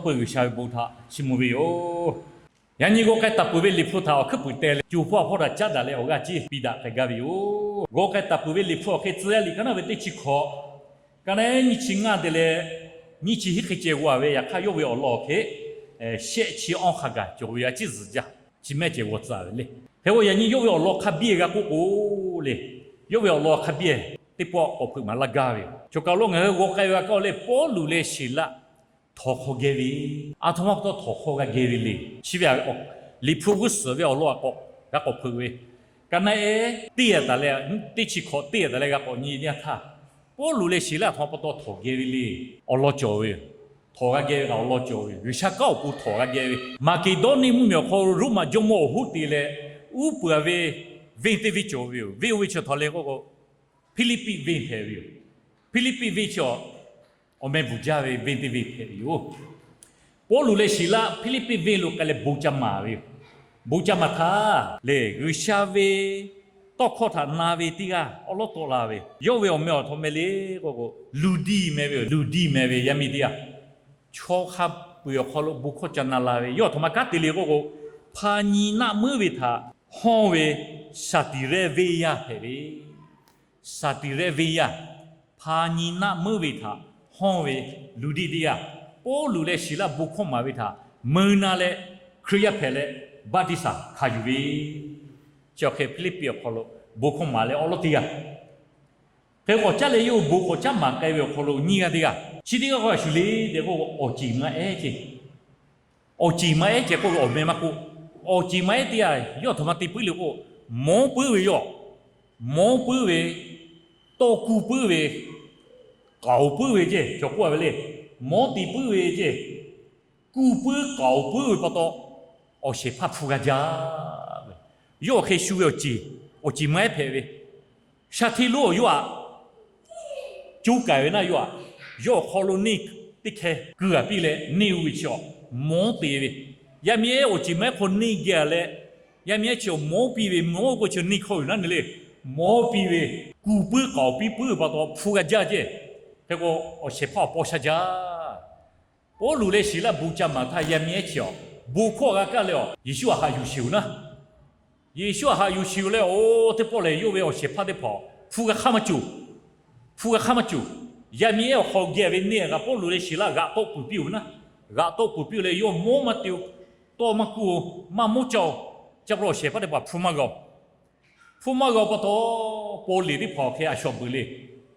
Peuˬ G'uiˬsha ve bon htaꞈ chiˇ mvuh ve yoˬ. Yaꞈ nyi g'aw k'ai taˍ peuˬ ve Liꞈ hpu htaꞈ awˬ hkuiˉ puiˍ teh leh, co hpawˇ a hpawˇ htaꞈ caˉ daꞈ leh awˬ g'aˇ ceˇ piˇ daꞈ k'ai gaˇ ve yoˬ. G'aw k'ai taˍ peuˬ ve Liꞈ hpu awˬ hk'e tcuh yaˇ liꞈ ka naˉ ve teˇ chi hkawꞈ, ka naˉ nyiˇ chi ngaˇ te leh nyiˇ chi hiˉ hk'e ceh g'aw ve, yaꞈ hk'aˇ yawˇ ve awˬ lawn awˬ hk'e shehˆ chi awˇ hk'a gaˬ cawˬ ve a ciˉ zuhˬ jaˇ. Chi mehˆ ceh g'aw tcuh ve le. Hk'e k'o yaꞈ nyi yawˇ ve awˬ lawn hk'a biˇ g'a k'oˆ k'o le, yawˇ ve awˬ lawn hk'a biˇ teˇ pawˆ k'awꞈ hpeuꞈ maˍ laˇ gaˇ ve yoˬ. Choˬ kaˬ lo ngaˬ hui g'aw k'ai ve a kaˇ leh Pawˇluꞈ leh Siˍlaˆ htawnˍ hk'aw geh ve, a htoꞈ ma pa taw htawnˍ hk'aw g'a geh ve le. Chi ve Liꞈ hpu g'uˇ suhˍ ve awˬ lawn a k'awꞈ g'a k'awꞈ hpeuꞈ ve, ka naˉ ehˉ teˇ a taˍ leh, teˇ chi hkawꞈ teˇ a taˍ leh g'a k'awꞈ nyi nyi htaˇ, Pawˇluꞈ leh Siˍlaˆ htaꞈ pa taw htawnˍ geh ve le. Awˬ lawn cawˬ ve yoˬ. Htawnˍ g'a geh ve kaꞈ awˬ lawn cawˬ ve yoˬ. G'uiˬsha kanˉ awˬ pon htawnˍ g'a geh ve. Maˍkeˍdawˇniˆ mvuhˇmiˬ awˬ hk'aw lo Roˉmaꞈ jawˇmawˇ awˬ hoˉ te leh, uˉ peunˍ ve venˇ teˇ venˇ cawˬ ve yoˬ. Venˇ oˇ ve chi htaꞈ leh k'oˆ k'o, Hpiˇliˇpiˆ venˇ hpehꞈ ve yoˬ. Hpiˇliˇpiˆ venˇ chi awˬ meh bvuhˬ jaˇ ve venˇ teˇ venˇ hpehꞈ ve yoˬ. Pawˇluꞈ leh Siˍlaˆ Hpiˇliˇpiˆ venˇ lo k'ai leh bon ca maˍ ve yoˬ. Bon ca maˍ htaˇ lehˬ, G'uiˬsha ve tawˇ hkawˇ htaꞈ na ve teˇ g'aˇ awˉ lawˉ tawˆ la ve, yawˇ ve awˬ meh awˬ htoꞈ meh le k'oˆ k'o, Luˇdiˇ meh ve yoˬ. Luˇdiˇ meh ve yaˇ miˇ teˇ g'aˇ, chaw hk'a peu-eˬ awˬ hk'aw lo bon hkawˇ ca na la ve, yawˇ a htoꞈ ma kanˉ te le k'oˆ k'o, hpa nyi naˆ meuˉ ve htaꞈ hawˇ ve Saˍtiˍrehˇ venˇ yaˇ hpehꞈ ve. Saˍtiˍrehˇ venˇ yaˇ, hpa nyi naˆ meuˉ ve htaꞈ hawˇ ve Luˇdiˇ teˇ g'aˇ, Pawˇluꞈ leh Siˍlaˆ bon hkawˇ maˍ ve htaꞈ meu na leh, Hkriꞈ yaˇ hpehꞈ leh baˆtiˆsaˬ hkanˍ yuˬ ve, chi awˬ hk'e Hpiˇliˇpiˆ awˬ hk'aw lo bon hkawˇ maˍ leh awˉ lawˉ teˇ g'aˇ. Hk'e k'awꞈ caˉ leh yawˇ hui bon k'awꞈ caˉ maˍ k'ai ve awˬ hk'aw lo nyiˇ g'aˇ teˇ g'aˇ, chi teˇ g'aˇ k'o a shuˍ le tehꞈ k'oˆ k'o, awˬ ceˬ maˇ ehˉ ceˇ. Awˬ ceˬ maˇ ehˉ ceˇ k'oˆ ve awˬ meh maˇ k'oˆ, awˬ ceˬ maˇ ehˉ teˇ g'aˇ yawˇ a htoꞈ ma te puiˉ le k'o, mawˉ puiˉ ve yoˬ. Mawˉ puiˉ ve, tawˇ kuˇ puiˉ ve, k'aoˍ puiˉ ve ceˇ cawˬ k'oˆ a ve le. Mawˉ te puiˉ ve ceˇ, kuˇ puiˉ k'aoˍ puiˉ ve pa taw, awˬ shehˍ hpaˇ hpu g'a jaˇ ve. Yawˇ awˬ hk'e shu ve awˬ ceˬ, awˬ ceˬ maˇ ehˉ hpehꞈ ve, sha hteˇ lonˉ awˬ yawˇ aꞈ coˇ k'ai ve naˆ yawˇ aꞈ, yawˇ awˬ hk'aw lo neˇ teˇ hkeh keu a piˇ leh neˇ oˇ ve chi awˬ mawˉ te ve, yaˇ miˇ ehˉ awˬ ceˬ maˇ ehˉ hk'aw neˇ geh a leh, yaˇ miˇ ehˉ chi awˬ mawˉ piˇ ve, mawˉ k'o chi neˇ hkawˇ ve naˉ ne le, mawˉ piˇ ve, kuˇ puiˉ k'aoˍ piˇ puiˉ ve pa taw hpu g'a jaˇ ceˇ. Hk'e k'o, awˬ shehˍ hpaˇ awˬ paw sha jaˇ. Pawˇluꞈ leh Siˍlaˆ bon ca maˍ htaˇ yaˇ miˇ ehˉ chi awˬ bon hkawˇ g'a kaˇ leh awˬ Yeˍsuˆ aꞈ haꞈ yuˬ sheˍ oˬ naˉ. Yeˍsuˆ aꞈ haꞈ yuˬ sheˍ oˬ leh, oˇ teˇ pawˆ lehˬ yawˇ ve awˬ shehˍ hpaˇ teˇ hpaˍ hpu g'a hk'aˇ maˇ cawˬ. Hpu g'a hk'aˇ maˇ cawˬ. Yaˇ miˇ ehˉ awˬ hk'aw geh ve neˇ g'aꞈ Pawˇluꞈ leh Siˍlaˆ g'aꞈ tawˆ peuˬ piˇ oˬ ve naˉ. G'aꞈ tawˆ peuˬ piˇ oˬ leh yawˇ mawˉ maˇ te oˬ, tawˇ maˇ kuˇ oˬ, maˇ mawˉ caˇ oˬ. Chi pa taw awˬ shehˍ hpaˇ teˇ hpaˍ hpu maˇ g'a oˬ. Hpu maˇ g'a oˬ pa taw, paw leˬ teˇ hpaˍ awˬ hk'e a shaw beuˬ le.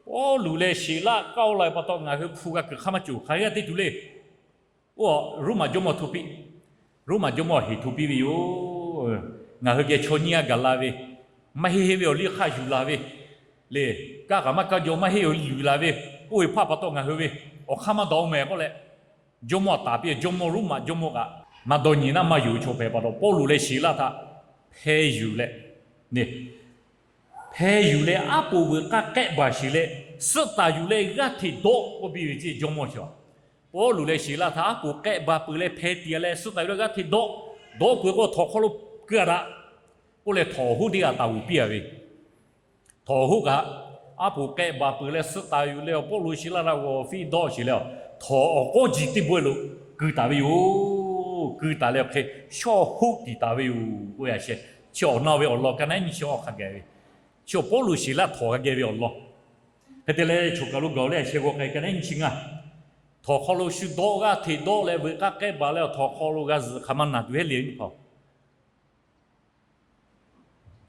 Pawˇluꞈ leh Siˍlaˆ kaˇ oˇ la ve pa taw ngaˬ hui hpu g'a kuiˬ hk'aˇ maˇ cawˬ, hk'aˬ hk'e g'a te tuˬ le. Oˇ, Roˉmaꞈ jawˇmawˇ hto piˇ. Roˉmaꞈ jawˇmawˇ heˍ hto piˇ ve yoˬ. Ngaˬ hui geh chaw nyiˇ g'aˇ gaˬ la ve, maˇ heˆ heˆ ve awˬ liˇ hk'aˇ yuˬ la ve le. Kaˇ kaꞈ maˇ kaˇ jaw, maˇ heˆ awˬ liˇ yuˬ la ve, oˇ ve hpaˇ pa taw ngaˬ hui ve awˬ hk'aˇ maˇ dawˬ oˬ meh k'oˆ leh, jawˇmawˇ taˍ piˇ. Jawˇmawˇ, Roˉmaꞈ jawˇmawˇ kaꞈ maˇ dawˇ nyi naˉ maˇ yonˍ ve chaw hpehꞈ pa taw, Pawˇluꞈ leh Siˍlaˆ htaꞈ hpeh yuˬ leh, hpeh yuˬ leh aˉ poꞈ veuꞈ k'aˇ k'ehˆ baˬ sheˍ leh, suhˆ taˍ yuˬ leh g'aˇ hteꞈ dawˆ k'oˆ piˇ ve ceˇ jawˇmawˇ chi. Pawˇluꞈ leh Siˍlaˆ htaꞈ aˉ poꞈ k'ehˆ baˬ peuˬ leh hpeh tiꞈ leh suhˆ taˍ yuˬ leh g'aˇ hteꞈ dawˆ, dawˆ peuˬ k'o htawnˍ hk'aw lo keu a daꞈ k'oˆ leh htawnˍ awˬ hoˉ teˇ g'aˇ taˍ g'uˬ piˇ a ve, htawnˍ awˬ hoˉ kaꞈ, aˉ poꞈ k'ehˆ baˬ peuˬ leh suhˆ taˍ yuˬ leh awˬ Pawˇluꞈ Siˍlaˆ htaꞈ g'awˬ fiˇ dawˆ sheˍ leh, htawnˍ awˬ k'awˇ ji teˇ bawehˇ lo keu taˍ ve yoˬ. Keu taˍ leh awˬ hk'e shawˇ hoˉ tiˍ taˍ ve yoˬ k'oˆ ve a sheh. Chi awˬ na ve awˬ lawn ka naˉ nyiˇ chi awˬ hk'a gaˬ ve, chi awˬ Pawˇluꞈ Siˍlaˆ htawnˍ g'a geh ve awˬ lawn. Hk'e te leh choˬ kaˬ lo gaˬ leh a sheh g'aw k'ai ka naˉ nyiˇ chi ngaˇ, htawnˍ hk'aw lo shu dawˆ g'aˇ hteꞈ dawˆ leh veuꞈ k'aˇ k'ehˆ baˬ leh awˬ htawnˍ hk'aw lo g'a zuhꞈ hk'aˬ ma naˬ tuˬ heˆ le nyiˇ hpaˍ.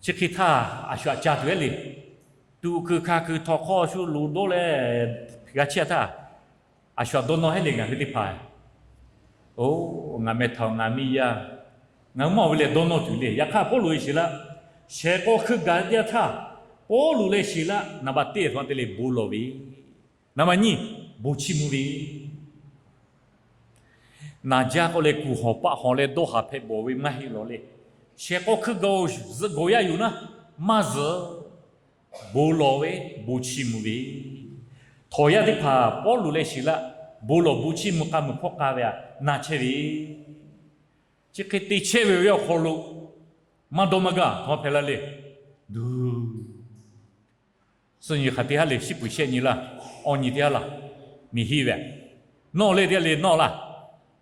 Chi hk'e htaˇ a shu aꞈ ca tuˬ heˆ le. Tuꞈ kuiˬ hkanˍ kuiˬ htawnˍ hk'aw shu loˍ dawˇ leh g'a chehˇ htaˇ, a shu aꞈ dawˇ nawˇ heˆ le ngaˬ hui teˇ hpaˍ. Oˬ, ngaˬ meh htaꞈ ngaˬ miˇ yaˇ, ngaˬ hui maˇ awˬ ve leh dawˇ nawˇ tuˬ le. Yaꞈ hk'aˇ Pawˇluꞈ leh Siˍlaˆ shehˍ k'aw hkui gaˬ teˇ yanˇ htaˇ, Pawˇluꞈ leh Siˍlaˆ naˍ baˬ teˇ htaꞈ te leh bon lawˬ ve, naˍ baˬ nyiˇ, bon chiˇ mvuh ve Naˍ jaˇ k'oˆ leh kuˬ hawˬ paˆ hawˬ leh dawˇ haˍ hpehꞈ bawˬ ve maˇ heˆ lawˬ le. Shehˍ k'aw hkui gaˬ-oˬ, zuhꞈ gawˬ yaˇ yoˬ naˉ, maˇ zuhꞈ. Bon lawˬ ve, bon chiˇ mvuh ve. Htawnˍ yaˇ teˇ hpaˍ Pawˇluꞈ leh Siˍlaˆ bon lawˬ bon chiˇ mvuh k'a muiˬ hkawˇ k'a ve aꞈ na chehˇ ve, chi hk'e te chehˇ ve awˬ hk'aw lo maˇ dawˇ maˇ gaˇ htaꞈ hpehꞈ la le. Duˬ suhˆ nyi hk'aˬ teˇ haˉ le, shiˉ puiˍ shehˆ nyi laˇ, awˬ nyi teˇ haˉ laˇ, miˬ hiˆ ve, nawˬ le teˇ g'aˇ le nawˬ laˇ.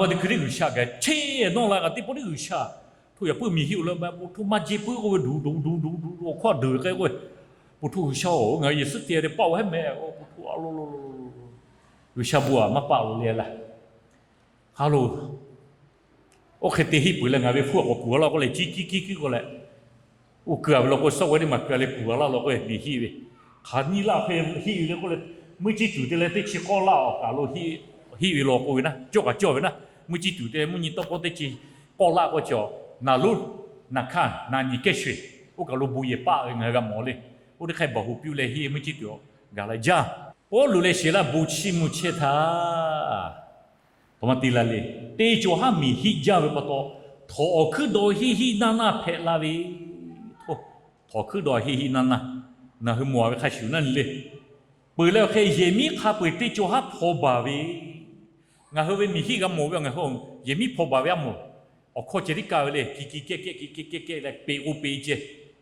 k'o teˇ hkui liˇ G'uiˬsha gaˬ cheˇ nawˇ la kaꞈ teˇ pawˆ liˇ G'uiˬsha hto yaꞈ puiˉ miˬ hiˆ-oˬ leh, pa hto maˇ jehˇ puiˉ k'oˆ ve, duˬ duˬ duˬ duˬ duˬ awˬ hkawˇ deuˬ k'ai k'oˆ ve, pa hto G'uiˬsha-oˬ, ngaˬ hui yehˬ suhˉ te te paˆ o hehˉ mehˍ, pa hto a lo lo lo lo, G'uiˬsha bon aꞈ maˇ paˆ lo le laˇ. Ha lo, oˇ hk'e te hiˆ peuˬ leh ngaˬ ve hpfuhˇ k'awꞈ kuˬ a laˇ k'oˆ leh, ciˉ kiˉ kiˉ kiˉ k'oˆ leh, oˇ keu a ve law k'o, sawˉ g'aw teˇ maˬ keu a leh kuˬ a laˇ law k'oˆ ve miˬ hiˆ ve, hk'aˬ nyi laˇ hk'e hiˆ ve le k'oˆ leh, meuˇ ciˇ tuˬ te leh teˇ chi k'awˇ laˇ awˬ kaˬ lo hiˆ ve law k'oˆ ve naˉ, cawˇ kaꞈ cawˇ ve naˉ, meuˇ ciˇ tuˬ te leh mvuhˇ nyi tawˇ hkawˇ teˇ chi k'awˇ laˇ k'oˆ chi, naˍ lonˉ, naˍ hkanˇ, naˍ nyi kehˉ sho-eˬ, oˇ kaˬ lo bon yehˬ paˆ ve ngaˬ hui g'a mawˬ le. Oˇ teˇ hk'e baˬ hoꞈ piˇ leh hiˆ meuˇ ciˇ tuˬ gaˬ la jaˇ. Pawˇluꞈ leh Siˍlaˆ bon chiˇ mvuh chehˇ htaˇ, hk'aˬ ma te la le. Teˇ cawˬ haˉ miˬ hiˆ jaˇ ve pa taw, htawnˍ awˬ hkuiˉ daw hiˆ hiˆ naˇ naˇ hpehꞈ la ve. Htawnˍ hkuiˉ daw hiˆ hiˆ naˇ naˇ, ngaˬ hui mawˬ ve hk'a shuˍ naˉ le. Peuˬ leh awˬ hk'e yehˬ miˉ hk'a peu-eˬ teˇ cawˬ haˉ hpaw baˬ ve. Ngaˬ hui ve miˬ hiˆ g'a mawˬ ve ngaˬ hui yehˬ miˉ hpaw baˬ ve aˉ mawˬ. Awˬ hkawˇ ceh tiˉ kaˇ ve le, ki ki kehˉ kehˉ ki kehˉ kehˉ kehˉ leh peꞈ k'o peꞈ ceh,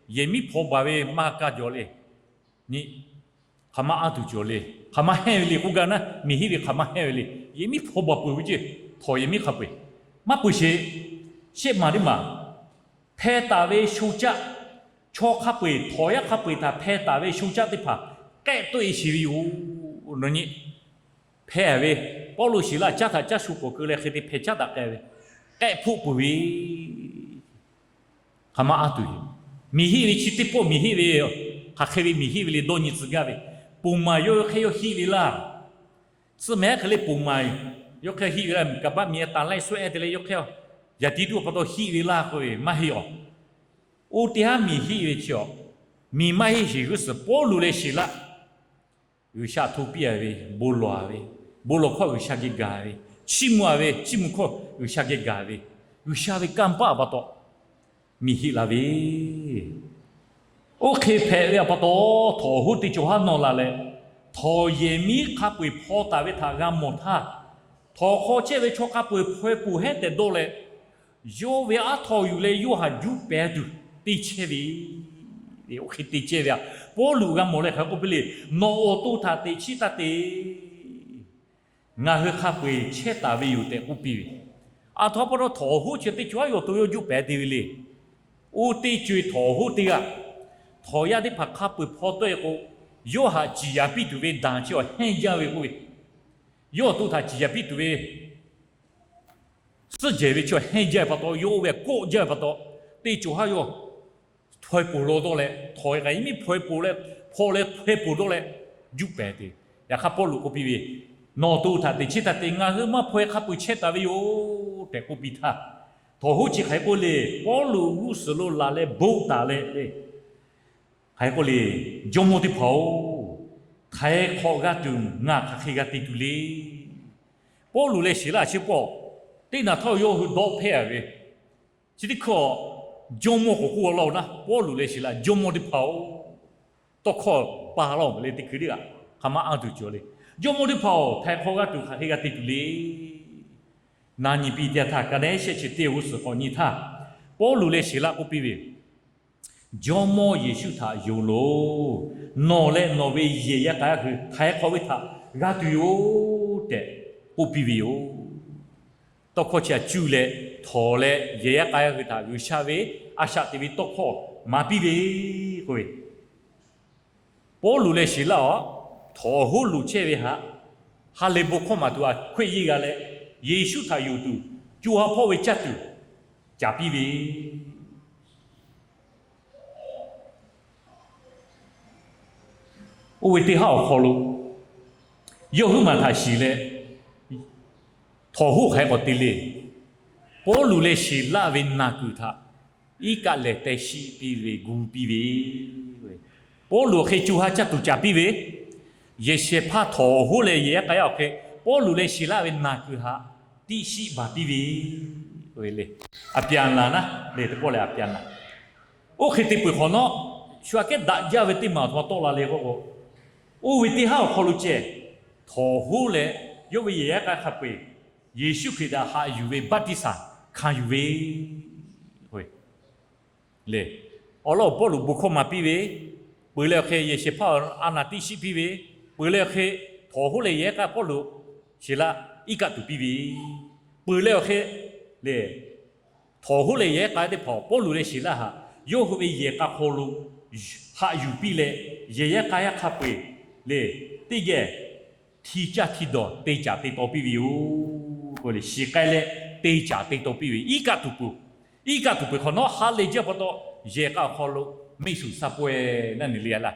yehˬ miˉ hpaw baˬ ve maˇ kaˇ jaw le. Nyi, hk'aˬ ma anˇ tuˬ cawˬ le, hk'aˬ ma hehnˇ ve le k'oˆ gaˇ naˉ, miˬ hiˆ ve hk'aˬ ma hehnˇ ve le. Yehˬ miˉ hpaw baˬ peuˬ ve ceˇ, htawnˍ yehˬ miˉ hk'a peu-eˬ maˇ peuˬ sheˍ. Shehˆ maˬ teˇ maˬ hpeh taˍ ve sho caˆ, chaw hk'a peu-eˬ htawnˍ yaˇ hk'a peu-eˬ htaꞈ hpeh taˍ ve sho caˆ teˇ hpaˍ k'ehˆ tawˆ-e sheˍ ve yoˬ. Nawˬ nyi, hpeh ve, Pawˇluꞈ Siˍlaˆ caˇ htaꞈ caˇ sho k'awꞈ keu leh hk'e te hpeh caˉ daꞈ k'ai ve, k'ehˆ hpoˆ peuˬ ve hk'aˬ ma anˇ tuˬ yoˬ. Miˬ hiˆ ve chi teˇ pawˆ miˬ hiˆ ve, hk'aˬ hk'e ve miˬ hiˆ ve le dawˇ nyi tcuh gaˇ ve, ponˬ maˬ yawˇ hk'e yawˇ hiˆ ve laˇ. Tcuh mehˉ hk'e le ponˬ maˬ yawˇ hk'e hiˆ ve laˇ. Kaˍ baˆ miˬ e taˍ laiˇ suhˉ ehˉ te leh yawˇ hk'e yaꞈ tiˉ tuˬ pa taw hiˆ ve laˇ k'oˆ ve maˇ heˆ awˬ. Oˇ teˇ haˉ miˬ hiˆ ve chi awˬ, miˬ maˇ heˆ sheˍ g'uˇ suhˍ Pawˇluꞈ leh Siˍlaˆ G'uiˬsha hto piˇ a ve, bon lawˬ a ve, bon lawˬ hkawˇ G'uiˬsha geh gaˬ ve, chiˇ mvuh a ve, chiˇ mvuh hkawˇ G'uiˬsha geh gaˬ ve, G'uiˬsha ve kanˇ paˆ pa taw miˬ hiˆ la ve. Oˇ hk'e hpehꞈ ve pa taw, htawnˍ hoˉ teˇ cawˬ haˉ nawˬ la leh, htawnˍ yehˬ miˉ hk'a peu-eˬ hpaw taˍ ve htaꞈ g'a mawˬ htaˇ, htawnˍ hk'aw chehˇ ve chaw hk'a peu-eˬ hpaw-e poˬ hehˉ tehꞈ dawˇ leh, yawˇ ve aˉ htaw yuˬ leh Yoˇhanˬ juˇ pehˍ tuˬ te chehˇ ve. Oˇ hk'e te chehˇ ve a, Pawˇluꞈ g'a mawˬ leh hk'aˬ k'oˆ piˇ le. Nawˬ awˬ to htaꞈ teꞈ chiˉ taˇ te. Ngaˬ hui hk'a peu-eˬ chehˇ taˍ ve yoˬ tehꞈ k'oˆ piˇ ve. A htoꞈ pa taw htawnˍ hoˉ chi teˇ cawˬ haˉ yawˇ awˬ to yawˇ juˇ pehˍ te ve le. Oˇ teˇ co-e htawnˍ hoˉ teˇ g'aˇ, htawnˍ yaˇ teˇ hpaˍ hk'a peu-eˬ hpaw tawˆ-e k'o, Yoˇhanˬ ciˍ yanˍ piˇ tuˬ ve daꞈ chi awˬ hehnˇ jaˇ ve k'oˆ ve, yawˇ awˬ to htaꞈ ciˍ yanˍ piˇ tuˬ ve suhˉ jehˬ ve chi awˬ hehnˇ jaˇ ve pa taw, yawˇ oˇ ve kawˆ jaˇ ve pa taw, teˇ cawˬ haˉ yawˇ hpaw-e poˬ law dawˇ leh, htawnˍ kaꞈ yehˬ miˉ hpaw-e poˬ leh, hpaw leh hpaw-e poˬ dawˇ leh juˇ pehˍ te. Yaꞈ hk'aˇ Pawˇluꞈ k'oˆ piˇ ve, Nawˬ awˬ to htaꞈ teꞈ chiˉ taˇ te. Ngaˬ hui maˇ hpaw-e hk'a peu-eˬ chehˇ taˍ ve yoˬ tehꞈ k'oˆ piˇ htaˇ, htawnˍ hoˉ chi hk'aˬ hk'e k'oˆ le. Pawˇluꞈ g'uˇ suhˍ lo laˬ leh bon taˍ leh le, hk'aˬ hk'e k'oˆ le, Jawˇmawˇ teˇ hpaˍ-oˬ, htaiˍ hk'awꞈ g'a tuˬ ngaˬ hk'aˬ hk'e g'a te tuˬ le. Pawˇluꞈ leh Siˍlaˆ chi pawˆ teˇ naˬ htawˇ yawˇ hui dawˇ hpehˇ a ve, chi teˇ hkui jawˇmawˇ k'awꞈ k'oˆ laˇ-oˬ naˉ, Pawˇluꞈ leh Siˍlaˆ, Jawˇmawˇ teˇ hpaˍ-oˬ, tawˇ hkawˇ pa laˇ-oˬ le, teˇ hkui teˇ g'aˇ hk'aˬ ma anˇ tuˬ cawˬ le. Jawˇmawˇ teˇ hpaˍ-oˬ, htaiˍ hk'awꞈ g'a tuˬ hk'aˬ hk'e g'a te tuˬ le. Na nyi piˇ teˇ yanˇ htaˇ, ka naˉ shehˆ chi teˇ g'uˇ suhˍ k'awꞈ nyi htaˇ, Pawˇluꞈ leh Siˍlaˆ k'oˆ piˇ ve, Jawˇmawˇ Yeˍsuˆ htaꞈ yonˍ loˬ. Nawˬ leh nawˬ ve yehˬ yaˇ k'a yaˇ hui htaiˍ hk'awꞈ ve htaꞈ g'a tuˬ yoˬ tehꞈ k'oˆ piˇ ve yoˬ. Tawˇ hkawˇ chi htaꞈ cuˇ leh, htawnˍ leh yehˬ yaˇ k'a yaˇ hui htaꞈ G'uiˬsha ve a shaꞈ teꞈ ve tawˇ hkawˇ maˍ piˇ ve k'oˆ ve, Pawˇluꞈ leh Siˍlaˆ-oˬ, htawnˍ hoˉ loˍ chehˇ ve htaꞈ ha lehˬ bon hkawˇ maˍ tuˬ a hkawehˇ yeˇ g'a leh, Yeˍsuˆ htaꞈ yonˍ tuˬ co ha hpawˇ ve caˇ tuˬ caˍ piˇ ve. Oˇ ve teˇ haˉ awˬ hk'aw lo yawˇ huiˉ maˬ htaꞈ shiˍ leh, htawnˍ hoˉ hk'aˬ hk'e k'awꞈ te le. Pawˇluꞈ leh Siˍlaˆ ve naˬ kuiˬ htaꞈ iˉ kaˆ lehˬ teh shiˆ piˇ ve gu piˇ ve. Pawˇluꞈ hk'e co ha caˇ tuˬ caˍ piˇ ve, yehˬ shehˍ hpaˇ htawnˍ hoˉ leh yehˬ yaˇ k'a yaˇ awˬ hk'e Pawˇluꞈ leh Siˍlaˆ ve naˬ kuiˬ htaꞈ tiˆ shiˆ baˬ piˇ ve le. အပြန်အလှန် naˉ le, teˇ pawˆ lehˬ အပြန်အလှန်. Oˇ hk'e te peuˬ hk'awꞈ nawˉ, shu aꞈ kehˉ daꞈ jaˇ ve teˇ maˬ awˬ htaw tawˆ la le k'oˆ k'o, oˇ ve teˇ haˉ awˬ hk'aw lo ceh, htawnˍ hoˉ leh yawˇ ve yehˬ yaˇ k'a hk'a peu-eˬ Yeˍsuˆ Hkriꞈ htaꞈ haꞈ yuˬ ve baˆtiˆsaˬ hkanˍ yuˬ ve le. Awˬ lawn Pawˇluꞈ bon hkawˇ maˍ piˇ ve, peuˬ leh awˬ hk'e yehˬ shehˍ hpaˇ a naˍ tiˆ shiˆ piˇ ve, peuˬ leh awˬ hk'e htawnˍ hoˉ leh yehˬ yaˇ k'a Pawˇluꞈ Siˍlaˆ iˉ kaˆ tuˬ piˇ ve, peuˬ leh awˬ hk'e le, htawnˍ hoˉ leh yehˬ yaˇ k'a teˇ hpaˍ Pawˇluꞈ leh Siˍlaˆ htaꞈ yawˇ hui ve yehˬ k'a hk'aw lo haꞈ yuˬ piˇ leh, yehˬ yaˇ k'a yaˇ hk'a peu-eˬ le, teˇ geh hti caˇ hti dawˬ te caˍ te taw piˇ ve yoˬ. Shiˍ k'ai leh te caˍ te taw piˇ ve iˉ kaˆ tuˬ peuˬ. Iˉ kaˆ tuˬ peuˬ hk'awꞈ nawˉ ha lehˬ jaˇ pa taw, yehˬ k'a awˬ hk'aw lo meˆ suhˍ saˇ pawehˇ naˉ ne le a laˇ,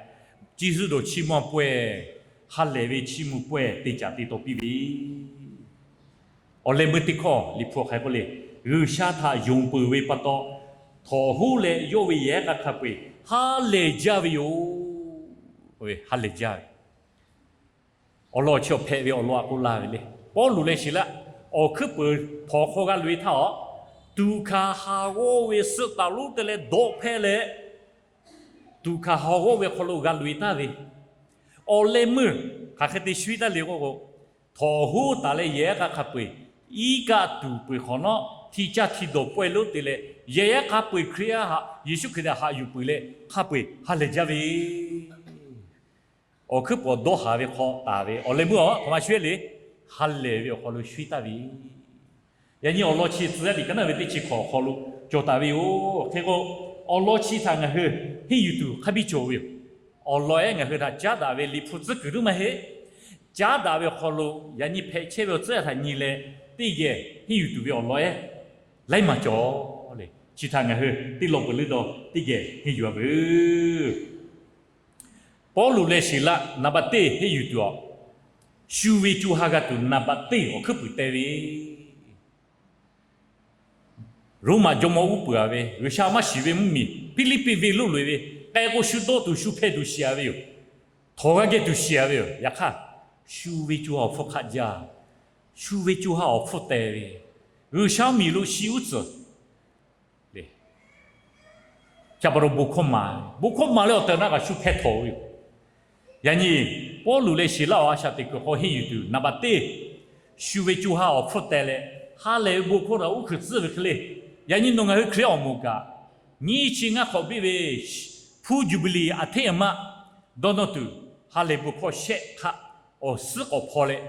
ciˇ zuhˆ dawˬ chiˇ mvuh pawehˇ, ha lehˬ ve chiˇ mvuh pawehˇ te caˍ te taw piˇ ve awˬ leh meuˇ teˇ hkawˇ Liꞈ hpu hk'aˬ hk'e k'oˆ le, G'uiˬsha htaꞈ yonˍ peuˬ ve pa taw, htawnˍ hoˉ leh yawˇ ve yehˬ yaˇ k'a hk'a peu-eˬ ha lehˬ jaˇ ve yoˬ. Ha lehˬ jaˇ ve awˬ lawn chi awˬ hpehꞈ ve awˬ lawn aꞈ k'oˆ laˇ ve le. Pawˇluꞈ leh Siˍlaˆ awˬ hkuiˉ peuˍ htawnˍ hk'aw g'a loꞈ-e htaˇ, aw, tuꞈ hkanˍ haˍ g'awˇ ve suhˆ taˍ lonˉ te leh dawˆ hpehˇ leh, tuꞈ hkanˍ haˍ g'awˇ ve hk'aw lo g'a loꞈ-e taˍ ve awˬ leh meuˇ hk'aˬ hk'e te shuiˉ taˍ le k'oˆ k'o, htawnˍ hoˉ taˍ leh yehˬ yaˇ k'a hk'a peu-eˬ iˉ kaˆ tuˬ peuˬ hk'awꞈ nawˉ hti caˇ hti dawˬ pawehˇ lonˉ te leh, yehˬ yaˇ k'a peu-eˬ Hkriꞈ yaˇ htaꞈ Yeˍsuˆ Hkriꞈ htaꞈ haꞈ yuˬ peuˬ leh hk'a peu-eˬ ha lehˬ jaˇ ve awˬ hkuiˉ pawˍ dawˇ haˍ ve hk'aw taˍ ve awˬ leh meuˇ aꞈ hk'aˬ ma shuiˉ le, ha lehˬ ve awˬ hk'aw lo shuiˉ taˍ ve. Yaꞈ nyi awˬ lawn chi tcuh yaˇ liꞈ ka naˇ ve teˇ chi hk'awꞈ awˬ hk'aw lo cawˬ taˍ ve yoˬ. Hk'e k'o, awˬ lawn chi htaꞈ ngaˬ hui henˇ yuˬ tuˬ hk'a biˇ cawˬ ve yoˬ. Awˬ lawn ehˉ ngaˬ hui htaꞈ caˉ daꞈ ve Liꞈ hpu tcuhˉ kuiˬ tuˬ maˇ heˆ. Caˉ daꞈ ve awˬ hk'aw lo yaꞈ nyi hpehꞈ chehˇ ve awˬ tcuhˉ htaꞈ nyi leh, teˇ geh henˇ yuˬ tuˬ ve awˬ lawn ehˉ laiˉ maˬ cawˬ le. Chi htaꞈ ngaˬ hui teˇ lawn peuˬ leuˉ dawˇ teˇ geh henˇ yuˬ-a veuˬ. Pawˇluꞈ leh Siˍlaˆ naˍ baˆ teˇ henˇ yuˬ tuˬ awˬ, shu ve co ha g'a tuˬ naˍ baˆ teˇ awˬ hkuiˉ puiˍ teh ve Roˉmaꞈ jawˇmawˇ uˉ peunˍ-a ve, G'uiˬsha maˇ shiˍ ve mvuhˇmiˬ Hpiˇliˇpiˆ venˇ lonˉ loꞈ-e ve, k'ai k'o shu dawˇ tuˬ shu hpeh tuˬ shiˍ-a ve yoˬ. Htawnˍ g'a geh tuˬ shiˍ-a ve yoˬ. Yaꞈ hk'aˇ, shu ve co ha awˬ hpfuhˇ hk'aˆ jaˇ, shu ve co ha awˬ hpfuhˇ teh ve, G'uiˬsha mvuhˇmiˬ lo shi uˉ tcuhˍ le. Chi pa taw bon hkawˇ maˍ, bon hkawˇ maˍ leh awˬ tehˬ awˬ na kaꞈ shu hpeh htawnˍ ve yoˬ. Yaꞈ nyi Pawˇluꞈ leh Siˍlaˆ awˬ a shaꞈ teꞈ kuiˬ hk'aw henˇ yuˬ tuˬ naˍ baˆ teˇ, shu ve co ha awˬ hpfuhˇ teh leh, ha lehˬ ve bon hkawˇ htaꞈ uˉ hkuiˬ tcuhˉ ve hk'e le. Yaꞈ nyi nawˬ ngaˬ hui Hkriꞈ awˬ moˍ kaꞈ, nyiˇ chi ngaˇ hk'awꞈ biˇ ve hpu Juˍbiˍliˍ aˬ hteˇ aˬ ma dawˇ nawˇ tuˬ, ha lehˬ bon hkawˇ shehˆ hk'aˆ awˬ suhˉ k'awꞈ hpaw leh